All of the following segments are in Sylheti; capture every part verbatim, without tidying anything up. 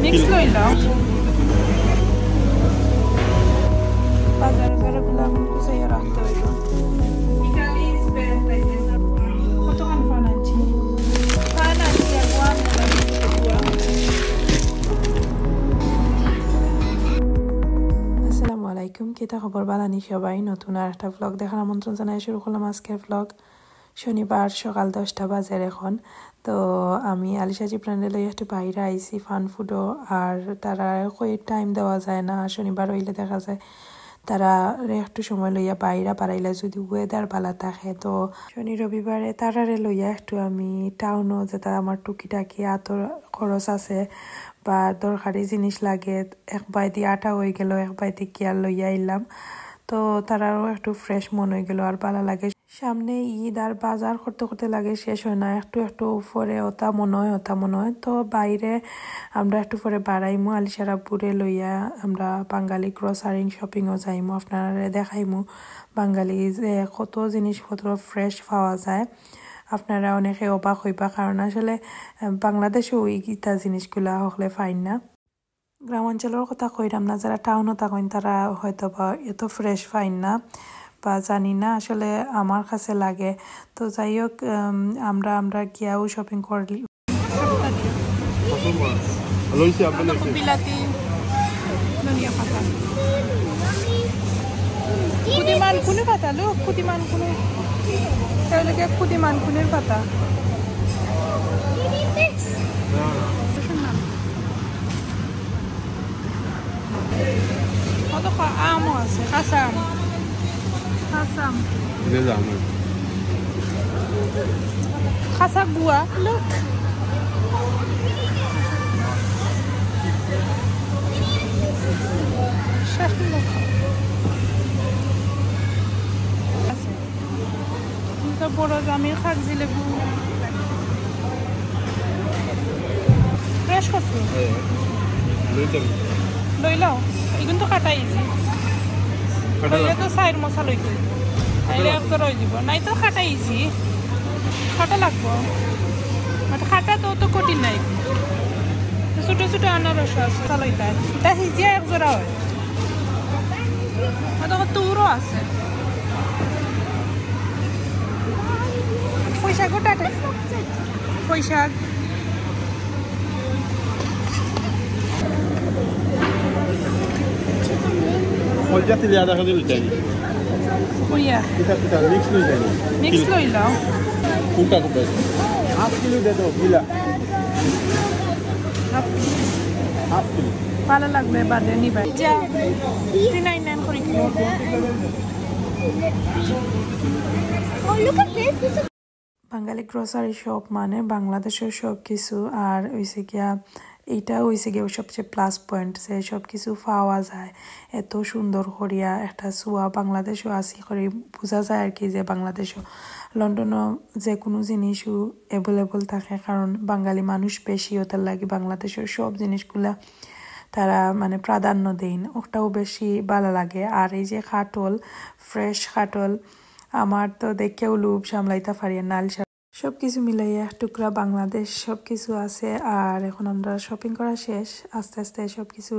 মিক্স লইলাম। বাজার উজারগুলো এখন গুছাইয়া রাখতে হইব। কতক্ষণ ফান আনছি? ফান আনছি, আর ওয়ান। আসসালামু আলাইকুম, কিতা খবর? বালানি সবাই? নতুন আর একটা ভ্লগ দেখার আমন্ত্রণ জানাই। শুরু করলাম আজকের ভ্লগ। শনিবার সকাল দশটা বাজের এখন। তো আমি আলিশা জিবরানরে লইয়া একটু বাইরে আইছি ফান ফুডো, আর তারারে কই টাইম দেওয়া যায় না, শনিবার অইলে দেখা যায় তারারে একটু সময় লইয়া বাইরে বাড়াইলে যদি ওয়েদার ভালা থাকে। তো শনি রবিবারে তারারে লইয়া একটু আমি টাউনো যেটা আমার টুকিটাকি আতর খরচ আছে বা দরকারি জিনিস লাগে, এক বায়দি আটা অই গেল, এক বায়দি কিয়ার লইয়া আইলাম। তো তারারও একটু ফ্রেশ মন অই গেল আর ভালা লাগে। সামনে ঈদ আর বাজার করতে করতে লাগে শেষ হয় না, একটু একটু উপরে ওটা মনে হয়, ওটা মনে হয়। তো বাইরে আমরা একটু পরে বাড়াইমু, আলিশার আব্বুরে লইয়া আমরা বাঙালি গ্রোসারি শপিংও যাইমু, আপনারারে দেখাইমু বাঙালি যে কত জিনিসপত্র ফ্রেশ পাওয়া যায়। আপনারা অনেকে অবাক হইবা, কারণ আসলে, আহ, বাংলাদেশে ওই গীতা জিনিসগুলা হকলে পাইন না। গ্রামাঞ্চলর কথা কইরাম না, যারা টাউনো থাকইন তারা হয়তো বা এত ফ্রেশ পাইন না বা জানি না, আসলে আমার কাছে লাগে। তো যাই হোক, উম, আমরা, আমরা গিয়াও শপিং করলি। বিলাতি ধনিয়া পাতা। কুদিমান কুনু পাতা, look, কুদিমান কুনু। তাহলে কি কুদিমান কুনুর পাতা? কত খ-, আমও আছে, কাঁচা আম। কাঁচা আম। কাঁচা গুয়া, look। শেষ look। তো বড় জামির কাগজি লেবু। ফ্রেশ কচু। লইলাও। এগুন তো কাটা ইজি। লইলে তো চাইর মশা লইতে। তাইলে এক জোড়া অই দিব। নাই তো কাটা ইজি। কাটা লাগবো। But কাটা তো অত কঠিন নাই। ছোট ছোট আনারস আছে, চালাইতে। এটা হিজিয়া এক জোড়া হয়। আর দেখো, তুরও আছে। পুঁই শাক ওটা, পুঁই শাক। কলজা তিলিয়া দেখা দিল চাই। কইয়া? কিতা কিতা মিক্স লই যাই। মিক্স লইলাও। কোনটা কোনটা? হাফ কিলো দে দাও, গিলা। Half kilo. Half kilo. ভালা লাগলে বাদে নিবা। যা। থ্রি নাইন নাইন করে kilo. Oh, look at this. It's a Bengali grocery shop মানে বাংলাদেশর সব কিছু। আর অইছে গিয়া, এইটা অইছে গিয়া সবচেয়ে প্লাস পয়েন্ট, যে সব কিছু পাওয়া যায় এত সুন্দর করিয়া। একটা ছোঁয়া বাংলাদেশও আছি করি বুঝা যায় আর কি, যে বাংলাদেশও, লন্ডনও যে কুনু জিনিসও অ্যাভেলেবল থাকে, কারণ বাঙালি মানুষ বেশি, ওটার লাগি বাংলাদেশর সব জিনিসগুলা তারা মানে প্রাধান্য দেইন, ওটাও বেশি ভালা লাগে। আর এই যে কাঠল, ফ্রেশ কাঠল, আমার তো দেখিয়াও লোভ সামলাইতা পারি না। সব কিছু মিলাইয়া এক টুকরা বাংলাদেশ সব কিছু আছে। আর এখন আমরা শপিং করা শেষ, আস্তে আস্তে সব কিছু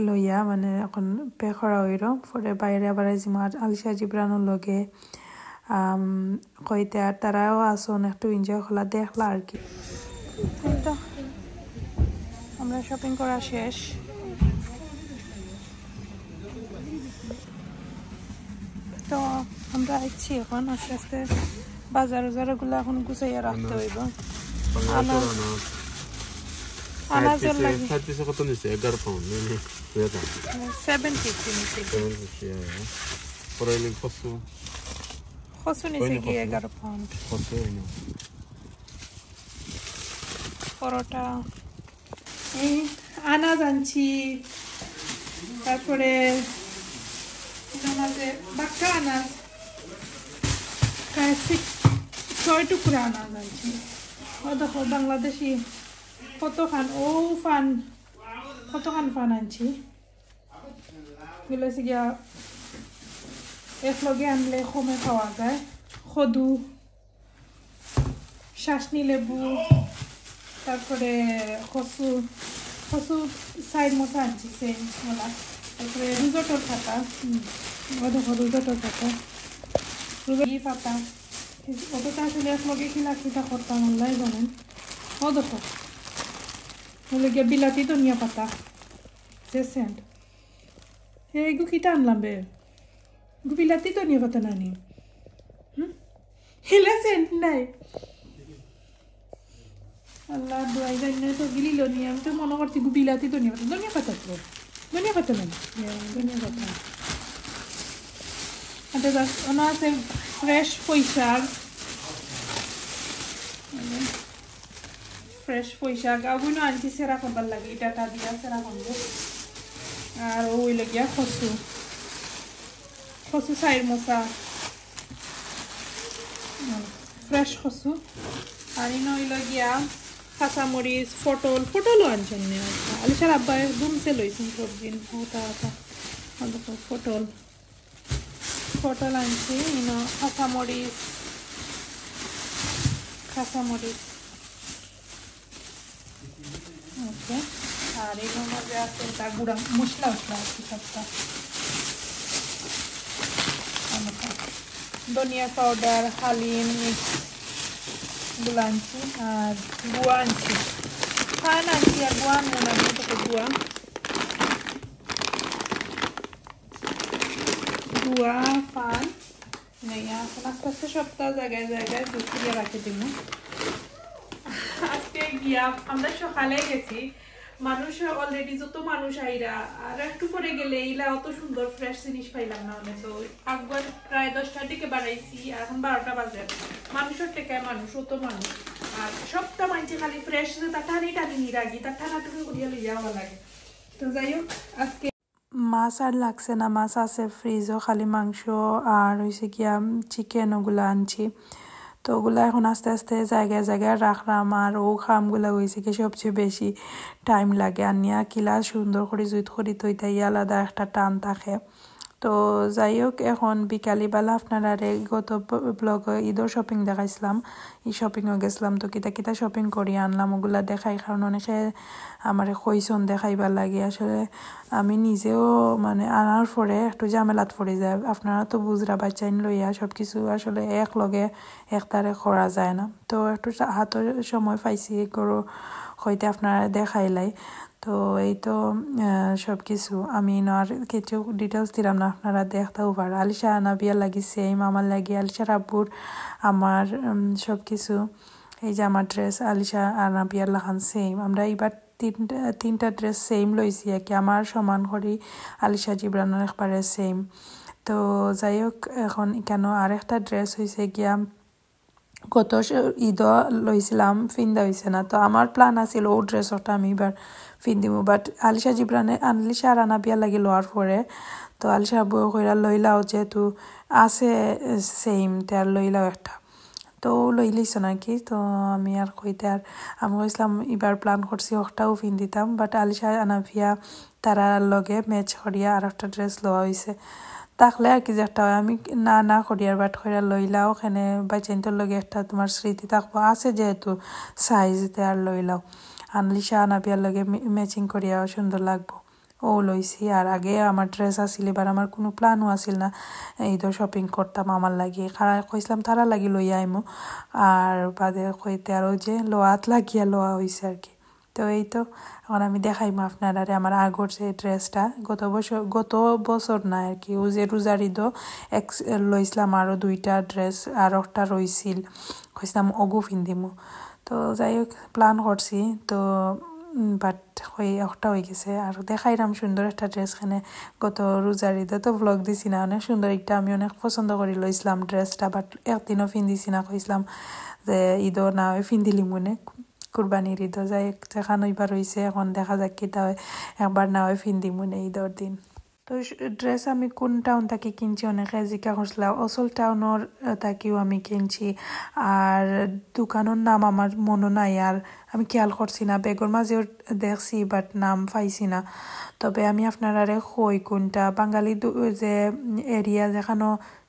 লইয়া মানে এখন পে করা অইরো। পরে বাইরে আবার আইজিমু আর আলিশা জিবরানর লগে, আম, কইতে আর তারাও আছইন, একটু এনজয় করা দেখলা আর কি। তো আমরা শপিং করা শেষ। তো আমরা আইছি এখন আস্তে আস্তে বাজার উজারগুলো এখন গুছাইয়া রাখতে অইব। আনাজ। আনাজ। আনাজর লাগি। সাইড পিসে কত নিছে? এগারো পাউন্ড, না, না, কত? সেভেন ফিফটি নিছে। সেভেন ফিফটি, হ্যাঁ। পরে অইলে কচু। কচু নিছে কি কচু? এগারো পাউন্ড। কচু অইল। পরোটা। এই আনাজ আনছি, তারপরে এটার মাঝে বাক্কা আনাজ, প্রায় সিক্স, ছয় টুকরা আনাজ আনছি। ও দেখো, বাংলাদেশি কতখান, ও ফান, কতখান ফান আনছি। এগুলো হচ্ছে গিয়া এক লগে আনলে কমে পাওয়া যায়। কদু, চাশনি লেবু, তারপরে কচু, কচু চাইর মতো আনছি, সেই ওলা। তারপরে রুজোটর পাতা, হুম, ও দেখো রুজোটর পাতা, রুজোটর পাতা। অতটা আসলে এক লগে কিলা কিতা করতাম, আল্লাহ জানেন। ও দেখো, হলো গিয়া বিলাতি ধনিয়া পাতা, যে সেন্ট। হে, এগু কিতা আনলাম বে? এগু বিলাতি ধনিয়া পাতা নানি? হুম? হিলা সেন্ট নাই। আল্লাহ, দোয়াই জানি না তো গিলিল নি, আমি তো মনে করছি এগু বিলাতি ধনিয়া পাতা। ধনিয়া পাতা তো। ধনিয়া পাতা নানি? ইয়া, ধনিয়া পাতা। আচ্ছা, বাস, ওনা আছে ফ্রেশ পুঁই শাক। ফ্রেশ পুঁই শাক, ওগুলো আনছি সেরা করবার লাগি, ডাটা দিয়া সেরা করবো। আর ও হইল গিয়া কচু, কচু চাইর মশা, ফ্রেশ কচু। আর ইনো হইল গিয়া কাঁচামরিচ, পটল, পটলও আনছেন নি। আচ্ছা, আলিশার আব্বা একদম সে লইছেন সবজি, ওটা, ওটা, ওটা পটল, পটল আনছি, ইনো কাঁচামরিচ, কাঁচামরিচ। ওকে, আর এর মধ্যে আছে এটা গুঁড়া মশলা, মশলা আছে সবটা। ধনিয়া পাউডার, হালিম মিক্স গুলা আনছি, আর গুয়া আনছি, ফান আনছি, আর গুয়া আনবো না, আমি তোকে গুয়া, গুয়া, ফান। নেই, এখন আস্তে আস্তে সবটা জায়গায় জায়গায় গুছিয়ে রাখে দিব। আজকে গিয়া আমরা সকালে গেছি, মানুষ already যত মানুষ আইরা, আর একটু পরে গেলে ইলা অত সুন্দর ফ্রেশ জিনিস পাইলাম না। মানে তো একবার প্রায় দশটার দিকে বাড়াইছি, আর এখন বারোটা বাজে। মানুষের টেকায় মানুষ, অত মানুষ। আর সবটা মানছি খালি ফ্রেশ যে তার টানি টানি নিরাগি, তার টানাটুনি করিয়া লইয়া যাওয়া লাগে। তো যাই হোক, আজকে মাছ আর লাগছে না, মাছ আছে ফ্রিজও, খালি মাংস আর হইছে গিয়া চিকেন ওগুলা আনছি। তো ওগুলা এখন আস্তে আস্তে জায়গায় জায়গায় রাখলাম। আর ও কামগুলা হইছে কি সবচেয়ে বেশি টাইম লাগে, আর নিয়া কিলা সুন্দর করি জুইত করি থইতে ইয়া আলাদা একটা টান থাকে। তো যাই হোক, এখন বিকালবেলা আপনারারে গত ব্লগ ঈদর শপিং দেখাইছিলাম, এই শপিংও গেছিলাম। তো কিতা কিতা শপিং করি আনলাম ওগুলা দেখাই, কারণ অনেকে আমারে কইছন দেখাইবার লাগি। আসলে আমি নিজেও মানে আনার পরে একটু ঝামেলাত পড়ি যায়। আপনারা তো বুঝরা, বাচ্চাইন লইয়া সব কিছু আসলে এক লগে একতারে করা যায় না। তো একটু সা-, হাতর সময় পাইছি, গরু হইতে আপনারা দেখাইলাই। তো এই তো, আহ, সব কিছু আমি ইনো আর কিছু ডিটেলস দিলাম না, আপনারা দেখতেও পারো। আলিশা আনাবিয়ার লাগি সেম, আমার লাগি, আলিশার আব্বুর, আমার, উম, সব কিছু। এই যে আমার ড্রেস, আলিশা আনাবিয়ার লাখান সেম। আমরা এবার তিনটা, তিনটা ড্রেস সেম লইছি আর কি, আমার সমান করি আলিশা জিবরানর একবারে সেম। তো যাই হোক, এখন এখানো আরেকটা ড্রেস হইছে গিয়া গত স-, ঈদও লইছিলাম, ফিন্দা হইছে না। তো আমার প্ল্যান আছিল ও ড্রেস ওটা আমি এবার ফিন্দিমু, বাট আলিশা জিবরানে, আলিশা আর আনাবিয়ার লাগি লওয়ার পরে, তো আলিশা আব্বু কইরা লইলাও, যেহেতু আছে সেম, তে আর লইলাও একটা। তো ও লইলিছন আর কি। তো আমি আর কইতে আর, আমি কইছিলাম এবার প্ল্যান করছি ওটাও ফিন্দিতাম, বাট আলিশা আনাবিয়া তারার লগে ম্যাচ করিয়া আর একটা ড্রেস লওয়া হইছে। থাকলে আর কি যেটা হয়, আমি না না করিয়ার, বাট কইরা লইলাও, ওখানে বাচ্চাইন্তর লগে একটা তোমার স্মৃতি থাকবো, আছে যেহেতু সাইজ, তে আর লইলাও। আলিশা আনাবিয়ার লগে মি-, ম্যাচিং করিয়াও সুন্দর লাগবো। ও লইছি, আর আগে আমার ড্রেস আছিল, এবার আমার কোনো প্ল্যানও আছিল না ঈদর শপিং করতাম আমার লাগি, কারণ কইছিলাম তারার লাগি লইয়া আইমু, আর বাদে কইতে আরও যে লোয়াত লাগিয়া লওয়া হইছে আর কি। তো এই তো, এখন আমি দেখাইমু আপনারারে আমার আগর যে ড্রেসটা, গত বছর, গত বছর না আর কি, ও যে রোজার ঈদও এক লইছিলাম আরও দুইটা ড্রেস, আর একটা রইছিল, কইছিলাম ওগু ফিন্দিমু। তো যাই হোক, প্ল্যান করছি তো, বাট হই একটা হয়ে গেছে। আর দেখাইলাম সুন্দর একটা ড্রেস, এখানে গত রোজার ঈদে তো ব্লগ দিছি না, অনেক সুন্দর একটা, আমি অনেক পছন্দ করি লইছিলাম ড্রেসটা, বাট একদিনও ফিন্দিছি না, কইছিলাম যে ঈদও না হয় ফিন্দিলিমুনে, কুরবানির ঈদও। যাই হোক, যেখান হইবার হইছে, এখন দেখা যাক কিতা হয়, একবার না হয় ফিন্দিমুনে ঈদর দিন। তো স-, ড্রেস আমি কোন টাউন থাকি কিনছি, অনেকে জিজ্ঞা করছিলা। অসল টাউনর, আহ, থাকিও আমি কিনছি। আর দোকানর নাম আমার মনো নাই, আর আমি খেয়াল করছি না। ব্যাগর মাঝেও দেখছি, বাট নাম পাইছি না। তবে আমি আপনারারে কই কোনটা, বাঙালি দো-, যে এরিয়া যেখানো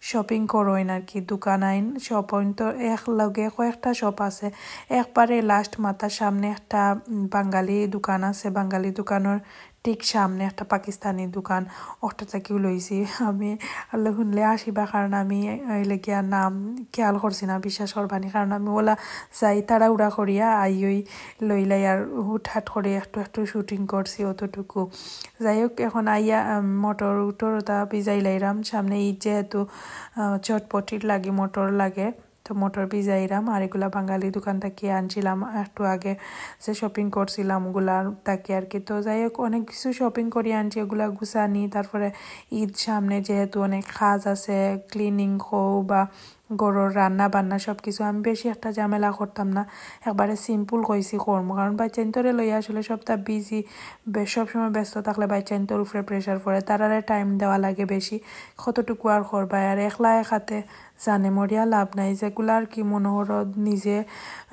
শপিং করইন আর কি, দোকান আইন শপ অইন তো এক লগে কয়েকটা শপ আছে। একবারে লাস্ট মাথার সামনে একটা উম, বাঙালি দোকান আছে, বাঙালি দোকানের ঠিক সামনে একটা পাকিস্তানি দোকান, ওটা থাকিও লইছি। আমি আল্লাহ শুনলে আসিবা, কারণ আমি এই লেগিয়া নাম খেয়াল করছি না, বিশ্বাস করবানি, কারণ আমি ওলা যাই তাড়াহুড়া করিয়া আই ওই লইলাই আর হুটহাট করে একটু একটু শুটিং করছি অতটুকু। যাই হোক, এখন আইয়া আম, মটর উটর ওটা ভিজাই লাইরাম, সামনে ঈদ যেহেতু আহ, চটপটির লাগে, মটর লাগে, তো মটর ভিজাইরাম। আর এগুলা বাঙালি দোকান থাকি আনছিলাম একটু আগে, যে শপিং করছিলাম ওগুলার থাকি আর কি। তো যাই হোক, অনেক কিছু শপিং করি আনছি, ওগুলা গুছানি। তারপরে ঈদ সামনে, যেহেতু অনেক কাজ আছে, ক্লিনিং কও বা ঘরর রান্না বান্না সব কিছু, আমি বেশি একটা ঝামেলা করতাম না, একবারে সিম্পল কইছি করমু, কারণ বাচ্চাইন্তরে লইয়া আসলে সবটা বিজি, সবসময় ব্যস্ত থাকলে বাচ্চাইন্তর উপরে প্রেশার পড়ে, তারারে টাইম দেওয়া লাগে বেশি, কতটুকু আর করবা। আর একলা একাতে জানে মরিয়া লাভ নাই, যেগুলা আর কি মনে করো নিজে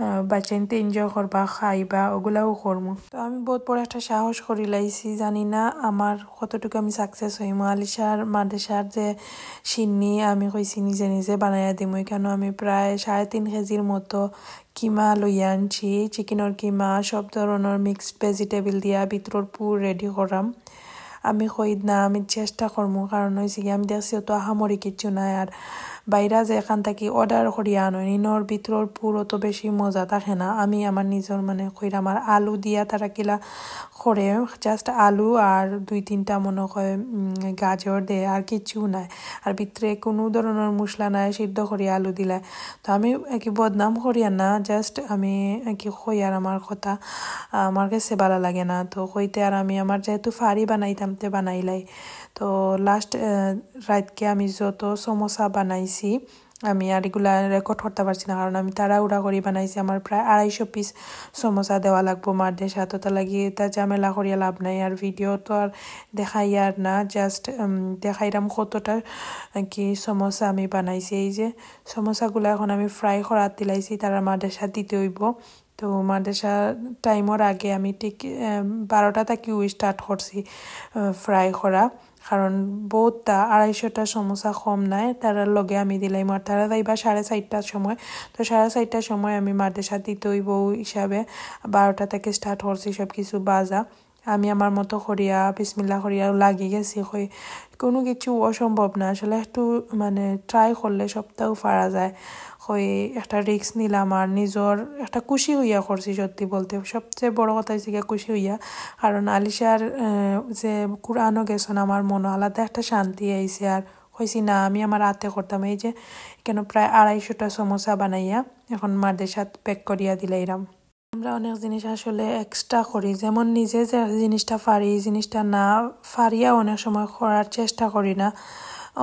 আহ, বাচ্চাইন্তে এনজয় করবা, খাইবা, ওগুলাও করমু। তো আমি বহুত বড় একটা সাহস করি লাইছি, জানি না আমার কতটুকু আমি সাকসেস হইমু। আলিশার মাদ্রাসার যে শিন্নি আমি কইছি নিজে নিজে বানাইয়া দিমু, এখানে আমি প্রায় সাড়ে তিন কেজির মতো কিমা লইয়া আনছি, চিকেনর কিমা, সব ধরনের মিক্সড ভেজিটেবল দিয়া ভিতরর পুর রেডি করাম। আমি কই না, আমি চেষ্টা করমু, কারণ হইছে কি, আমি দেখছি অত আহামরি কিচ্ছু নাই। আর বাইরা যে এখান থাকি অর্ডার করিয়া আনো, ইনোর ভিতরর পুর অত বেশি মজা থাকে না। আমি আমার নিজর মানে কইরা আমার আলু দিয়া তারা কিলা করে, জাস্ট আলু আর দুই তিনটা মনে হয় উম, গাজর দে, আর কিচ্ছু নাই। আর ভিতরে কোনো ধরনের মশলা নাই, সিদ্ধ করিয়া আলু দিলা। তো আমি কি বদনাম করিয়া না, জাস্ট আমি কি কই আর আমার কথা, আমার কাছে ভালা লাগে না। তো কইতে আর আমি আমার যেহেতু ফারি বানাইতাম, তে বানাইলাই। তো লাস্ট রাইতকে আমি যত সমোসা বানাইছি, আমি আর এগুলা রেকর্ড করতে পারছি না, কারণ আমি তাড়াহুড়া করি বানাইছি। আমার প্রায় আড়াইশো পিস সমোসা দেওয়া লাগবো মাদ্রাসাত, তো লাগি এটা ঝামেলা করিয়া লাভ নাই। আর ভিডিও তো আর দেখাই আর না, জাস্ট দেখাইরাম কতটা কি সমোসা আমি বানাইছি। এই যে সমোসাগুলা এখন আমি ফ্রাই করাত দিলাইছি, তারা মাদ্রাসাত দিতে হইব। তো মাদ্রাসা টাইমর আগে আমি ঠিক আহ, বারোটা থাকিও স্টার্ট করছি ফ্রাই করা, কারণ বহুতটা, আড়াইশোটা সমোসা কম নাই। তারার লগে আমি দিলাইমু, আর তারা যাইবা সাড়ে চারটার সময়। তো সাড়ে চারটার সময় আমি মাদ্রাসাত দিতে হইব, ওই হিসাবে বারোটা থেকে স্টার্ট করছি সব কিছু বাজা। আমি আমার মতো করিয়া বিসমিল্লা করিয়া লাগি গেছি। কই কোনো কিছু অসম্ভব না, আসলে একটু মানে ট্রাই করলে সবটাও পারা যায়। কই একটা রিস্ক নিলাম আর নিজর একটা খুশি হইয়া করছি। সত্যি বলতে সবচেয়ে বড় কথা হইছে গিয়া খুশি হইয়া, কারণ আলিশার আহ, যে কুরআনও গেছন, আমার মনো আলাদা একটা শান্তি আইছে। আর কইছি না, আমি আমার হাতে করতাম। এই যে কেন প্রায় আড়াইশোটা সমোসা বানাইয়া এখন মাদ্রাসাত প্যাক করিয়া দিলাইরাম। আমরা অনেক জিনিস আসলে এক্সট্রা করি, যেমন নিজে যে জিনিসটা পারি, এই জিনিসটা না পারিয়া অনেক সময় করার চেষ্টা করি না,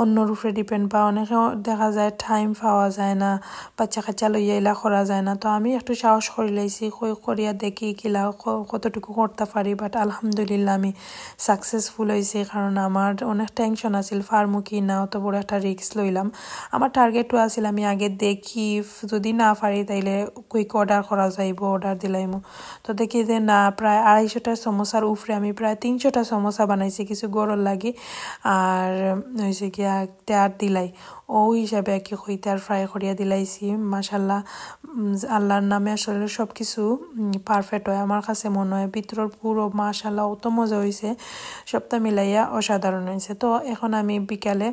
অন্যর উপরে ডিপেন্ড। বা অনেকে দেখা যায় টাইম পাওয়া যায় না, বাচ্চা কাচ্চা লইয়া ইলা করা যায় না। তো আমি একটু সাহস করি লাইছি, কই করিয়া দেখি কিলা ক- কতটুকু করতে পারি। বাট আলহামদুলিল্লাহ আমি সাকসেসফুল হইছি, কারণ আমার অনেক টেনশন আছিল, পারমু কি না, অত বড় একটা রিস্ক লইলাম। আমার টার্গেটও আছিল আমি আগে দেখি, যদি না পারি তাইলে কুইক অর্ডার করা যাইব, অর্ডার দিলাইমু। তো দেখি যে না, প্রায় আড়াইশোটা সমোসার উপরে আমি প্রায় তিনশোটা সমোসা বানাইছি কিছু গরর লাগি। আর হইছে কি, আর তে আর দিলাই, ও হিসাবে আর কি কইতে আর ফ্রাই করিয়া দিলাইছি। মাশাল্লাহ, উম, আল্লাহর নামে আসলে সব কিছু পারফেক্ট হয়। আমার কাছে মনে হয় ভিতরর পুরো মাশাল্লাহ অত মজা হইছে, সবটা মিলাইয়া অসাধারণ হইছে। তো এখন আমি বিকালে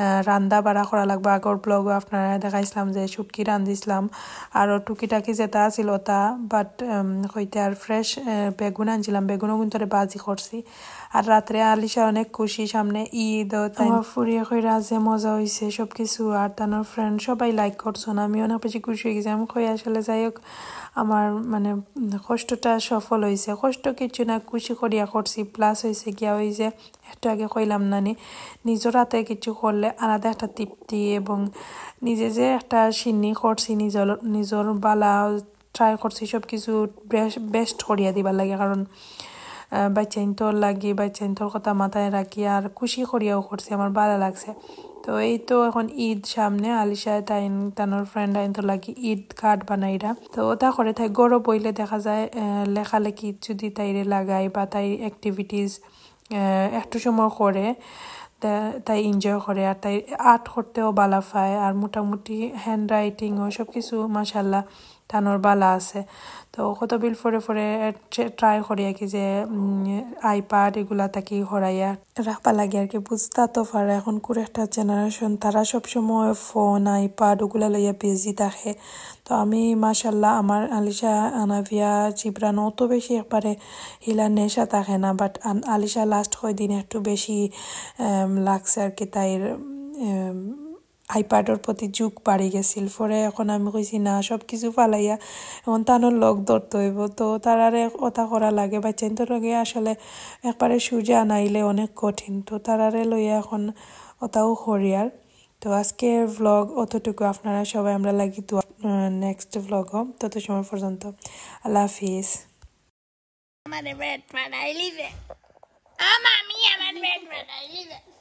আহ, রান্দা বাড়া করা লাগবো। আগর ব্লগও আপনারা দেখাইছিলাম যে শুটকি রান্ধিছিলাম, আরও টুকিটাকি যেটা আছিল ওটা, বাট হইতে আর ফ্রেশ বেগুন আনছিলাম, বেগুনও কিন্তু ওরে বাজি করছি। আর রাত্রে আলিশা অনেক খুশি, সামনে ঈদ, ও তাই আমার ফুরিয়ে কইরা যে মজা হইছে সব কিছু, আর তানোর ফ্রেন্ড সবাই লাইক করছন, আমি অনেক বেশি খুশি হয়ে গেছি। আমি কই আসলে যাই হোক, আমার মানে উম, কষ্টটা সফল হইছে, কষ্ট কিছু না, খুশি করিয়া করছি। প্লাস হইছে গিয়া ওই যে একটু আগে কইলাম না নি, নিজর হাতে কিছু করলে আলাদা একটা তৃপ্তি, এবং নিজে যে একটা শিন্নি করছি, নিজর নিজর বালা ট্রাই করছি সব কিছু বেস্ট করিয়া দিবার লাগে, কারণ আহ, বাচ্চাইন্তর লাগি, বাচ্চাইন্তর কথা মাথায় রাখি আর খুশি করিয়াও করছি, আমার ভালো লাগছে। তো এই তো এখন ঈদ সামনে, আলিশায় তাই তানোর ফ্রেন্ড আইন তো লাগি ঈদ কার্ড বানাইরা। তো ওটা করে তাই গরো বইলে দেখা যায় আহ, লেখালেখি যদি তাইরে লাগাই বা তাই অ্যাক্টিভিটিস একটু সময় করে, তা- তাই এনজয় করে, আর তাই আর্ট করতেও বালা পায়, আর মোটামুটি হ্যান্ড রাইটিংও সব কিছু মাশাল্লাহ তানোর বালা আছে। তো কত বিল পরে পরে ট্রাই করি আর কি যে আইপ্যাড এগুলা তাকি হরাইয়া রাখবা লাগে আর কি। বুঝতা তো পারে এখন কুর একটা জেনারেশন, তারা সবসময় ফোন, আইপ্যাড ওগুলা লইয়া বিজি থাকে। তো আমি মাশাল্লাহ আমার আলিশা, আনাভিয়া, জিবরান অত বেশি একবারে হিলা নেশা থাকে না, বাট আলিশা লাস্ট কয়দিন একটু বেশি লাগছে আর কি, তাইর আইপ্যাডর প্রতি ঝোঁক বাড়ি গেছিল। পরে এখন আমি কইছি না, সব কিছু ফালাইয়া এখন তানোর লগ ধরতে হইব। তো তারারে ওটা করা লাগে, বাচ্চাইন্তর লগে আসলে একবারে সুজা নাইলে অনেক কঠিন। তো তারারে লইয়া এখন ওটাও করি আর। তো আজকের ভ্লগ অতটুকু, আপনারা সবাই আমরা লাগি দোয়া নেক্সট ভ্লগ। তত সময় পর্যন্ত আল্লাহ হাফিজ। আমার ব্রেড বানাই লিবে। ও মামি, আমার ব্রেড বানাই লিবে।